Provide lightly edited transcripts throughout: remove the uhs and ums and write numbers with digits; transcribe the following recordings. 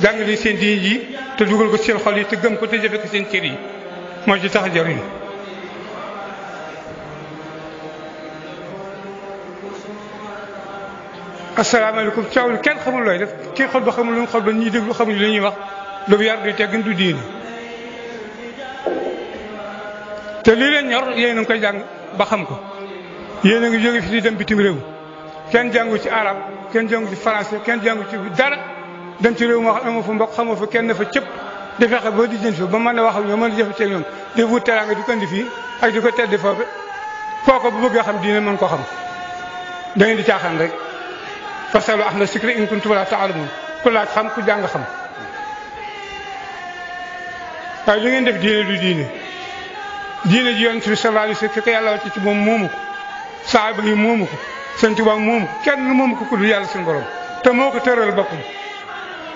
jàng leen seen diine ji te dugal ko seen xol yi te gëm ko te jëfe ko seen cër yi moo ci tax a jariñu. asalaamaaleykum caawul kenn xamul looy def kii xol ba xamul lu mu xol ba ñuy déglu xamuñu li ñuy wax lu yar du teggin du diine te lii leen ñor yéen a ngi koy jàng ba xam ko yéen a ngi jóge fi di dem bitim réew kenn jàngu ci arab kenn jàngu ci français kenn jàngu ci dara dem ci réew moo xam amoo fa mbokk xamoo fa kenn fa cëpp di fexe ba di jën fa ba mën a wax ak ñoom mën a jëfandikoo ñoom di wut teraanga di ko indi fii ak di ko tedd foofu kooku bu bëggee xam diine mën ko xam da ngeen di caaxaan rek. fasalu ahla zikri in kuntum laa ta'lamuun ku laaj xam ku jàng xam waaye li ngeen def diine du diine diine ji yonent bi sallallahu alayhi wa sallam fekk yàlla wàcc ci moom moomu ko saaba yi moomu ko Sëñ Tuubaa moomu ko kenn moomu ko ku dul yàlla suñu borom te moo ko tëral boppam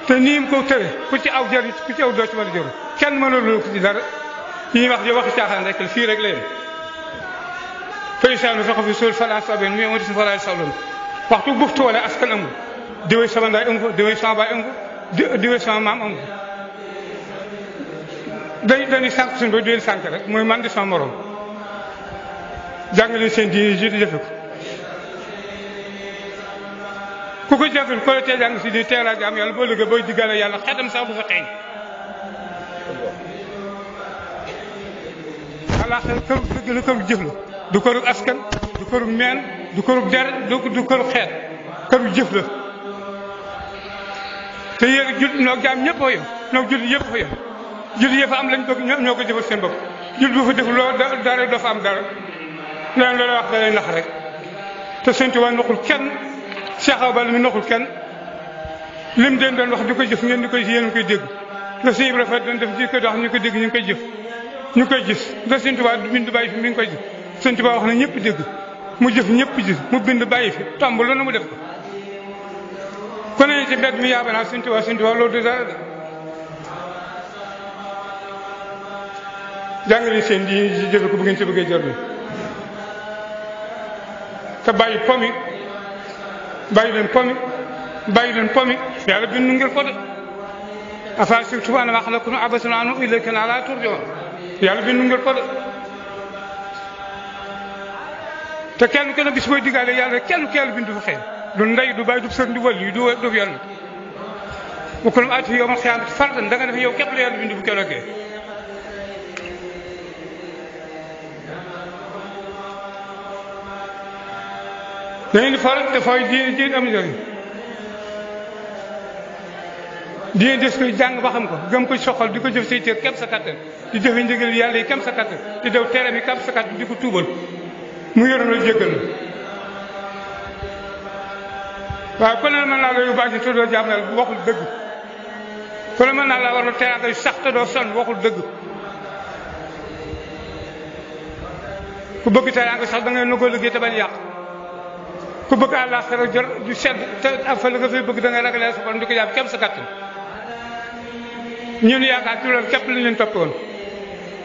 te nii mu ko tëre ku ci aw jëriñ ku ci aw doo ci war a jëriñ kenn mënuloo ko ci dara yi ñuy wax di waxi caaxaan rek la fii rek la yem fay saanu sax fi suul falan saben mais moo di si faral sawloon waxtu buftu wala askan amul diwee sama ndaay amu ko diwee sama baay amu ko diwee sama maam amu ko dañuy sànq suñu ba di leen sànq rek mooy man di sama morom jàng leen seen diine ji di jëfe ko ku ko jëfee ko la tee jàng si di teel a jaam yàlla boo liggéey booy diggale yàlla xetam sax du fa xeeñ xalaa xel këru dëgg la këru jëf la du këru askan du këru meen du këru der du këru xeet këru jëf la te yéen jul noog jaam ñëpp a yem noog julli yëpp fa yem julli yëpp am lañ bëgg ñoo ko jëfal seen bopp julli bu fa def loo dara doo fa am dara leneen loola wax da lay nax rek te Sëñ Tuubaa naxul kenn Cheikh Awa Balla mi naxul kenn lim den doon wax di ko jëf ngeen di koy yéen koy dégg la Sëñ Ibra Faty doon def di ko wax ñu ko dégg ñu ngi koy jëf ñu koy gis da Sëñ Tuubaa bind bàyyi fi mi ngi koy gis Sëñ Tuubaa wax na ñëpp dégg mu jëf ñëpp gis mu bind bàyyi fi tomb lu na mu def ko ku ne ci mbedd mi yaaba naa Sëñ Tuubaa loolu du dara jàngale seen di jëfe ko bu ngeen ci bëggee jot te bàyyi pomi bàyyi leen pomi yàlla bindu ngir ko de afa sirtum annamaa xalaqnakum abasan wa annakum ilayna laa turja'uun yàlla bindu ngir ko de te kenn ku ne bis booy diggaale yàlla rek kenn ku yàlla bindu fa xëy du ndey du bàyyi du sër du wàll yi du yàlla bu ko aati yawmal qiyaamati fardan da nga def yow képp la yàlla bindu bu keroogee da ngeen di faral dafay diine am njëriñ diine des koy jàng ba xam ko gëm ko soxal di ko jëf say cër kem sa kattan di jëfe njëgal yàlla yi kem sa kattan di daw teeram yi kem sa kattan di ko tuubal mu yoroon la jéggal la waaye ku ne mën naa la yóbbaale te doo jàmm yàlla waxul dëgg ku ne mën naa la war a teraanga yu sax te doo sonn waxul dëgg ku bëgg teraanga sax da ngay nangoo liggéey te bañ yàq ku bëgg àllaaxira jor du sedd te ak fa la nga fay bëgg da ngay ragalee sa borom di ko jàpp képp sa kattan ñun yaakaar ci loolu képp lañ leen topp woon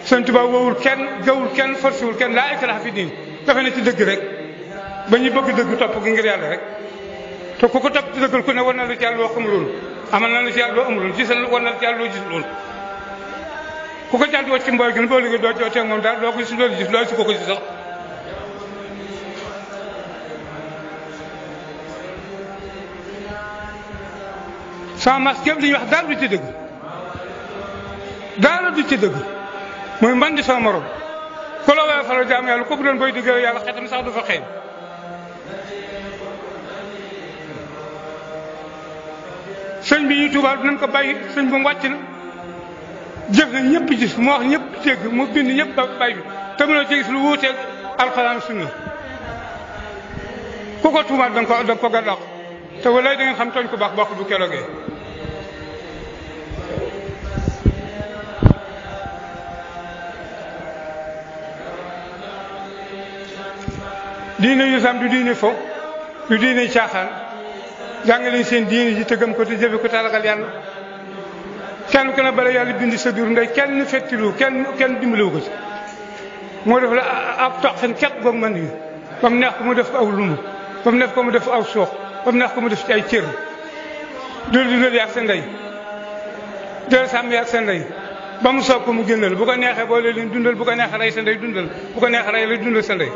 Sëñ Tuubaa woowul kenn gawul kenn forcé wul kenn laa ikraaha fi diin dafa ne ci dëgg rek ba ñu bëgg dëgg topp gi ngir yàlla rek te ku ko topp ci dëggal ku ne war na la ci yàlla loo xamul woon amal na la ci yàlla loo amul woon gisal war na la ci yàlla loo gisul woon ku ko jàdd wacc ci mbooy gi boo liggéey doo jootee moom daal doo ko gis loolu gis loolu si ko gis sax sama mas yëpp li ñuy wax dara du ci dëgg dara du ci dëgg mooy man di sama morom ku la woowee falo jaam yàlla ko bu doon booy digg yàlla xetam sax du fa xëy sëñ bi ñu tubaab dinañ ko bàyyi sëñ bi mu wàcc na jëf na ñëpp gis mu wax ñëpp dégg mu bind ñëpp ba bàyyi bi te mënoo ci gis lu wuuteeg alxuraan sunna ku ko tuumaat da nga ko gàddax te walaay da ngeen xam tooñ ko baax bokk bu keroogee diine yu sam du diine fo du diine caaxaan jàngale seen diine ji te gëm ko te jëfe ko te ragal yàlla kenn ku ne bala yàlla bind sa dur ndey kenn fettilu kenn dimbaliwu ko ci moo def la ab toqin képp ba mu mën yi ba mu neex ko mu def ko aw lumu ba mu neex ko mu def aw soox ba mu neex ko mu def ci ay cër loolu di loolu yàgg sa ndey del sàmm ak sa ndey ba mu soog ko mu génnal bu ko neexee boole leen dundal bu ko neexee rey sa ndey dundal bu ko neexee rey la dundal sa ndey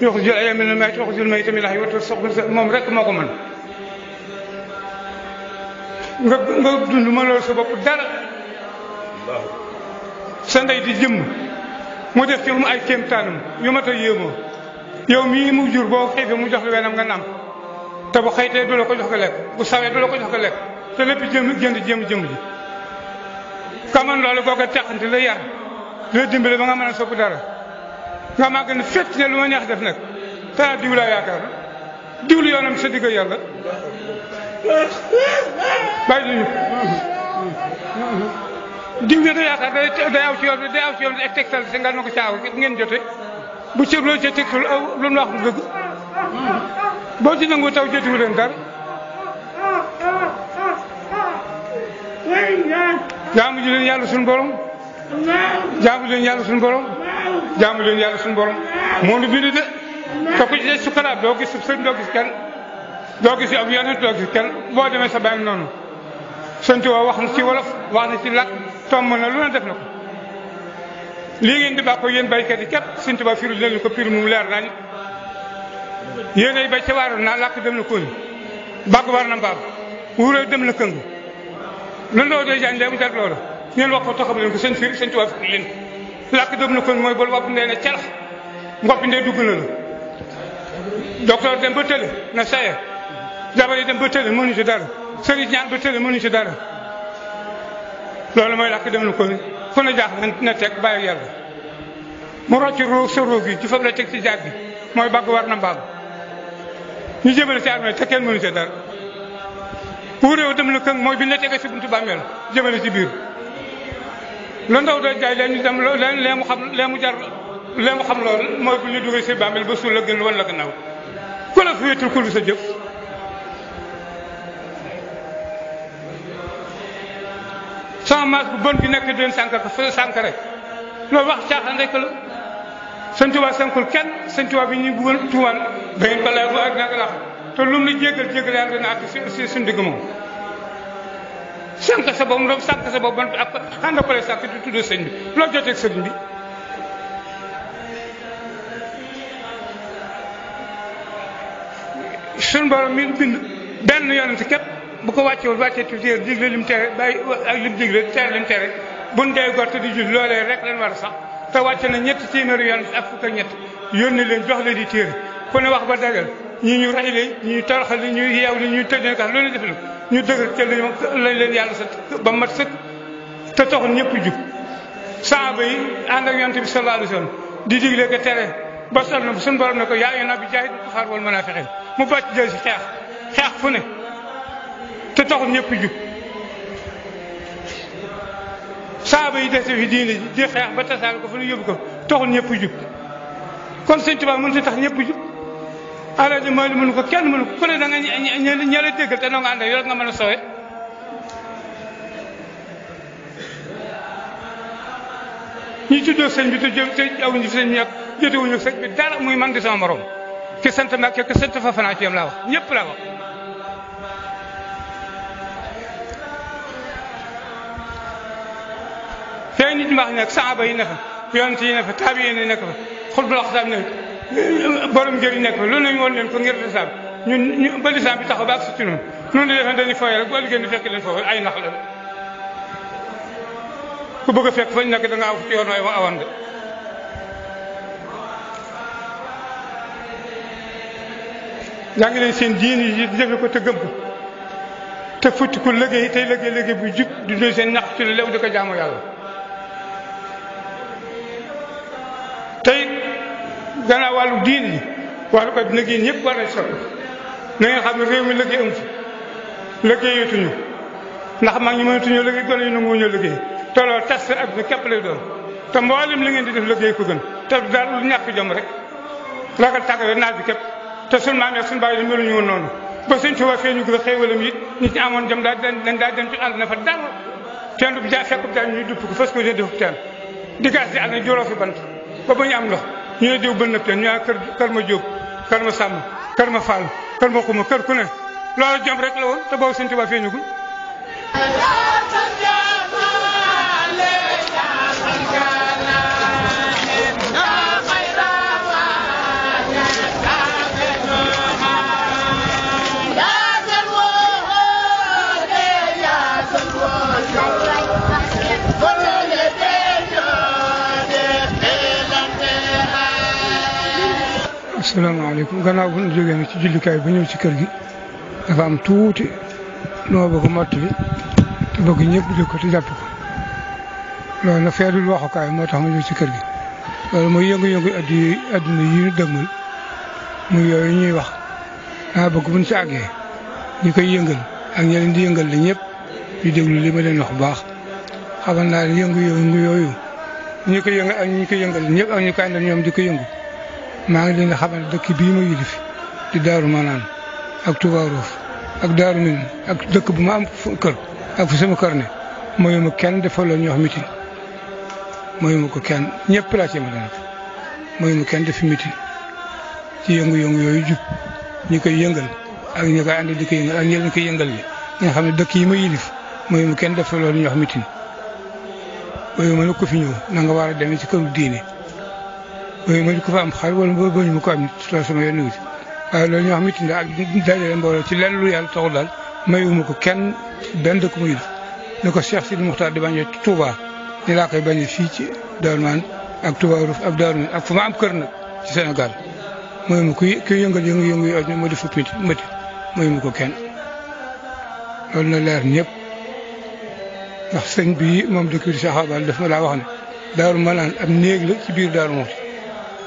yoxu jël ay mel may yoxu jël may tamit lax yotta soxla moom rek moo ko mën nga dund ma loolu sa bopp dara sa ndey di jëmm mu def ci mu ay kéemtaanam yu ma ta yéemoo yow mii mu jur boo xiifee mu jox la wenam nga nàmp te bu xëytee du la ko jox ko lekk bu sawee du la ko jox ko lekk te lépp jëm ji kaman loolu googa teqante la yar la dimbale ba nga mën a sopp dara nga maa gën a fett ne lu ma neex def nag te diw laa yaakaar diwlu yoonam sa digg yàlla bàyyi duñu diw nga yaakaar day aw ci yoon day tegtal si nga na ko caaw ngeen jote bu cër loolu ca tegtal lu mu wax du dëgg boo ci nangu taw jotiwu leen dara jaamu ji leen yàlla suñu borom jaamu leen yàlla suñu borom jaamu leen yàlla suñu borom moo nu bind de te ku ci sukkaraat doo gis sëñ doo gis kenn doo gis ab yonent doo gis kenn boo demee sa bàyyi noonu sëñ Tuubaa wax na ci wolof wax na ci làkk tomb na lu ne def na ko lii ngeen di bàkkoo yéen baykat yi képp sëñ Tuubaa firi leen ko piri mu leer nañ yéen ay bay ca waaroon naa làkk dem na kóni bàgg war na mbaam wuuree dem na këng lu ndaw day jaan mu jag loolu ngeen wax ko taxam leen ko seen firi sëñ Tuubaa firi leen ko làkk dem na kóni mooy bol wopp ndee ne celax ngopp ndee dugg na la docteur dem ba tële na saye jabar yi dem ba tële mënuñu ci dara sëriñ ñaan ba tële mënuñu ci dara loolu mooy làkk dem na kóni fu na jaax na teg bàyyi yàlla mu rocc ruug sa ruug yi ci fab la teg ci jaag bi mooy bàgg war na mbaam ñu jëmale ci armée te kenn mënu ci dara wuuréew dem na këng mooy bi ne tege si buntu bàmmeel jëmale ci biir lu ndaw da jaay leen ñu dem lee mu xam loolu mooy bu ñu duggee si bàmmeel ba suul la gën wan la gannaaw ku la fi wéetul ku lu sa jëf sama maas bu bon bi nekk den sànk rek loolu wax caaxaan rek la sëñ Tuubaa sankul kenn sëñ Tuubaa bi ñuy bëggoon tuumaan da ngeen ko laaj bu ak naka la te lu mu la jéggal yàlla dana àgg si suñu digg moom sànq sa bopp mu sànq sa bopp ban ak ànd ak sànq di tudd sëñ bi loo jotee ak sëñ bi suñu borom mi bind benn yonent képp bu ko wàccewul wàccee ci téer digle lim tere bàyyi ak lim digle tere lim tere buñ dee gorte di jul loolee rek leen war a sax te wàcce na ñetti téeméeri yoon ak fukk ak ñett yónni leen jox leen di téere ku ne wax ba dagal ñii ñu rey leen ñii toroxal leen ñuy yeew leen ñuy tëj leen kax loolu def na ñu dëgër ca lañ leen yàlla sa ba mat sëkk te taxul ñëpp jub saaba yi ànd ak yonent bi sallallahu alayhi wa sallam di digle ko tere ba sol na suñu borom ne ko yaa ayyuhan nabiyyu jaahidil kuffaara wal munaafiqiin mu bàcc jël si xeex fu ne te taxul ñëpp jub saaba yi dese fi diine ji di xeex ba tasaare ko fu ñu yóbbu ko taxul ñëpp jub kon sëñ Tuubaa mënut a tax ñëpp jub alaaji maa li mënu ko kenn mënu ko ku ne da nga ña la déggal te noo nga ànd ak yow nga mën a sowe ñi tuddoo sëñ bi te awuñu fi sëñ bi ak jotewuñu sëñ bi dara muy man di sama morom ki sant Mbàkke ki sant fa fanaa ci yam laa wax ñëpp laa wax fee nit ñi wax nag saaba yi ne fa yonent yi ne fa taabi yi nekk fa xul bu laxtaab ne borom njëriñ nekk fa loolu lañu woon leen ko ngir lislaam ñun ba lislaam bi taxaw ba ak su ci noonu noonu di defen dañuy fooye rek boo liggéey di fekk leen foofu ay nax la ku bëgg a fekk fañ nekk da nga aw ci yoon waaye ma awoon de yaa ngi leen seen diine yi di jëfe ko te gëm ko te futti ku liggéey tey liggéey bu jub di doy seen ñax ci lu lew di ko jaamu yàlla tey gannaaw wàllu diin yi wàllu ko liggéey ñëpp war nañ sot na ngeen xam ne réew mi liggéey am fi liggéeyatuñu ndax mag ñi mënatuñoo liggéey gone yi nangu ñoo liggéey te loolu tas ak bi képp lay doon te mboolem li ngeen di def liggéey ko gën te daal lu ñàkk jom rek ragal tàggale naaj bi képp te suñu maam ak suñu bàyyi yi meluñu woon noonu ba suñ Tuubaa fee ñu gën a xéewalam it nit ñi amoon jom daal dem ci ànd na fa dara teen du ja fekkub teen ñuy dupp ko fas ko defub teen di gas di ànd na joroo fi bant ba ba ñu am ndox ñu ne diw bën nëb teen ñu naan kër ma Jóob kër ma Sàmm kër ma Fall kër ma Xuma kër ku ne loolu jom rek la woon te boobu suñ Tuubaa fee ñu gën asalaamaaleykum gannaaw bu ñu jógee nag ci jullikaay ba ñëw ci kër gi dafa am tuuti noo bëgg mottali te bëgg ñëpp dégg ko te jàpp ko loolu nag feedul waxukaay moo tax ma ñëw ci kër gi loolu mooy yëngu-yëngu adduna yi ñu dëgmal muy yooyu ñuy wax daa bëgg buñ ci àggee ñi koy yëngal ak ñi leen di yëngal la ñëpp ñu déglu li ma leen wax bu baax xamal naa ne yëngu-yëngu yooyu ñi ko yëngal ak ñi ko yëngal ñëpp ak ñu ko àndal ñoom di ko yëngu maa ngi leen di xamal dëkk bii ma yilif di Daaru Manaan ak Touba Roof ak Daaru Min ak dëkk bu ma am kër ak fu sama kër ne mooyuma kenn defal la ñuy wax mitin mooyuma ko kenn ñëpp laa ci mën a nag mooyuma kenn def fi mitin ci yëngu-yëngu yooyu jub ñi koy yëngal ak ñi koy ànd di ko yëngal ak ñi leen koy yëngal yi nga xam ne dëkk yi ma yilif mooyuma kenn defal la ñuy wax mitin mooyuma nag ko fi ñëw na nga war a demee ci këru diine mooyuma di ko fa am xar wala bañu ma ko am loolu sama yoon wi waaye loolu ñuy wax mitin ak dajale mbooloo ci lenn lu yàlla taxul daal mayuma ko kenn benn dëkk mu yilif ni ko Cheikh Sidi Muxtaar di bañee ci Touba ni laa koy bañee fii ci Daaru Manaan ak Touba Roof ak Daaru Min ak fu ma am kër nag ci Sénégal mooyuma kuy yëngal yëngu-yëngu yi adduna moo di fukk mati mooyuma ko kenn loolu na leer ñëpp ndax sëñ bii moom dëkk bi di Cheikh Abal daf ma laa wax ne Daaru Manaan am néeg la ci biir Daaru Muxti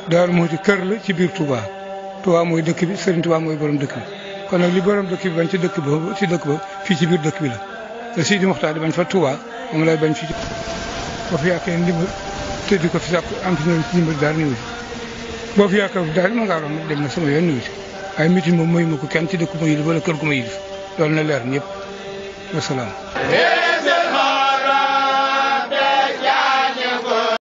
Daaru Muxti kër la ci biir Touba Touba mooy dëkk bi Serigne Touba mooy borom dëkk bi kon nag li borom dëkk bi bañ ci dëkk ba fii ci biir dëkk bi la te Sidi Muxtaar di bañ fa Touba moom lay bañ fii ci boo fi yaakaar ndimbal te di ko fi sàkku am fi ñëw ci ndimbal daal ñëw si boo fi yaakaar daal ma ngaa romb dem na sama yoon ñëw si waaye mitin moom mooy ma ko kenn ci dëkk ma yilif wala kër gu ma yilif loolu na leer ñëpp wasalaam